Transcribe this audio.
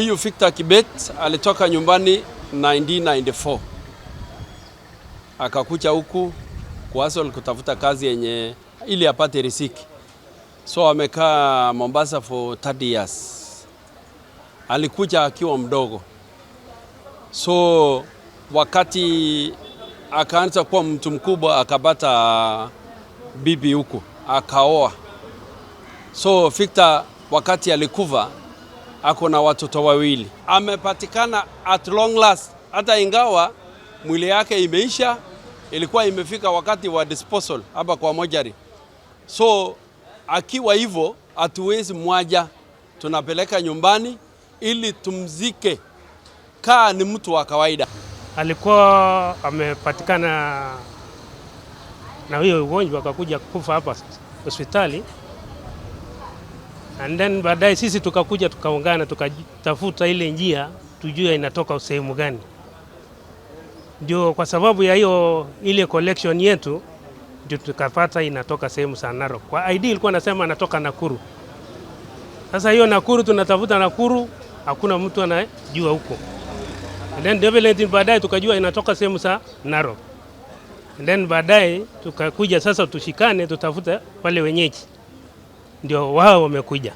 Huyu Victor Kibet alitoka nyumbani 1994, akakuja huku kuhustle, kutafuta kazi yenye ili apate riziki. So amekaa Mombasa for 30 years. Alikuja akiwa mdogo, so wakati akaanza kuwa mtu mkubwa, akapata bibi huku, akaoa. So Victor wakati alikufa ako na watoto wawili. Amepatikana at long last, hata ingawa mwili yake imeisha, ilikuwa imefika wakati wa disposal hapa kwa mochari. So akiwa hivyo, hatuwezi mwacha, tunapeleka nyumbani ili tumzike kaa ni mtu wa kawaida. Alikuwa amepatikana na hiyo ugonjwa, akakuja kufa hapa hospitali, and then baadaye sisi tukakuja tukaungana, tukatafuta ile njia tujue inatoka sehemu gani. Ndio kwa sababu ya hiyo ile collection yetu ndio tukapata inatoka sehemu za Narok. Kwa ID ilikuwa nasema anatoka Nakuru. Sasa hiyo Nakuru, tunatafuta Nakuru, hakuna mtu anajua huko. And then definitely baadaye tukajua inatoka sehemu za Narok. And then baadaye tukakuja sasa tushikane, tutafute wale wenyeji, ndio wao wamekuja.